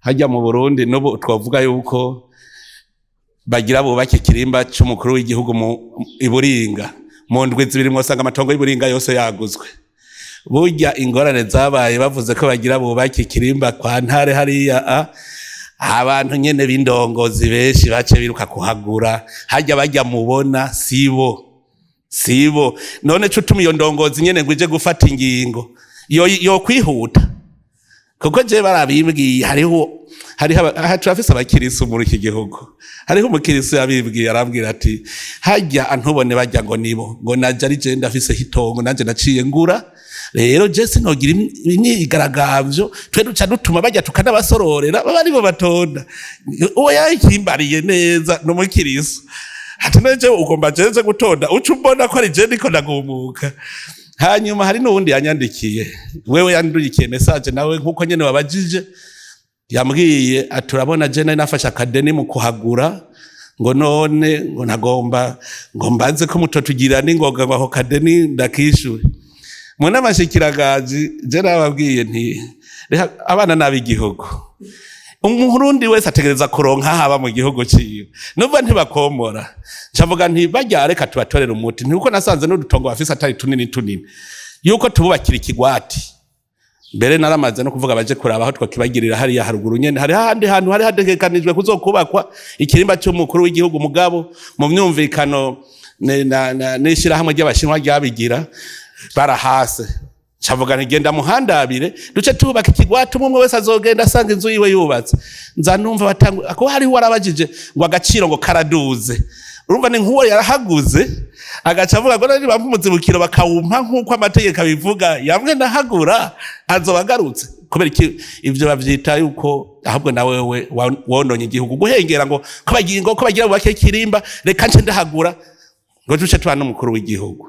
Hajya mu Burundi n'ubu twavuga yuko bagira bubake ikirimba c'umukuru w'igihugu mu Iburinga, mu ndwi 2 mwosanga amatongo y'Iburinga yose yaguzwe. Burya ingorane zabaye bavuze ko bagira bubake ikirimba kwa Ntare hariya, abantu nyene b'indongozi benshi bace biruka kuhagura. Hajya bajya mubona sibo, sibo. None co utuma iyo ndongozi nyene ngo ije gufata ingingo yo kwihuta, kuko je barabimbwiye. Hariho aha turafise abakirisu muri iki gihugu. Hariho umukirisu yabibwiye, arambwira ati: "Hajya antubone bajya ngo nibo, ngo naje ari je ndafise itongo, nanje naciye ngura. Rero je sinogira imyigaragambyo, twe duca dutuma bajya tukanabasororera, baba aribo batonda." Uwo yakimbariye neza n'umukirisu, ati: "None ugomba jeje gutonda uca umbona ko ari je ndiko ndagumuka?" Hanyuma hari n'uwundi yanyandikiye, wewe yanduyikiye message nawe nkuko nyene wabajije. Yambwiye ati: "Urabona, je nari nafashe akadeni mu kuhagura, ngo none ngo nagomba ngo mbanze ko mutotugira n'ingoga ngo ako kadeni ndakishure." Mu n'amashikiragaji, je nababwiye nti: "Reka, abana n'ab'igihugu, Umurundi wese ategereza kuronka haba mu gihugu ciwe." Nubwo ntibakomora, ncavuga nti: "Barya reka tubatorere umuti." Ntuko nasanze n'udutongo bafise atari tunini tunini, yuko tububakira ikigwati. Mbere naramaze no kuvuga baje kuraba aho twakibagirira hariya haruguru nyene. Hari hahandi hantu hari hategekanijwe kuzokubakwa ikirimba c'umukuru w'igihugu, mugabo mu myumvikano n'ishirahamwe ry'Abashinwa ryabigira barahase. Ncavuga nti: "Genda muhandabire, duce tubaka ikigwati, umwe wese azogenda asanga inzu yiwe yubatse." Nza numva batanga ko hariho warabajije ngo agaciro ngo karaduze. Urumva ni nk'uwo yarahaguze, agaca avuga ngo nari bampa umuzibukiro bakawumpa nk'uko amategeko abivuga, yamwe ndahagura azoba agarutse. Kubera iki? Ivyo bavyita yuko ahubwo na wewe wononye igihugu, guhengera ngo ko bagira ngo ko bagira bubake ikirimba, reka nce ndahagura ngo duce tubana n'umukuru w'igihugu.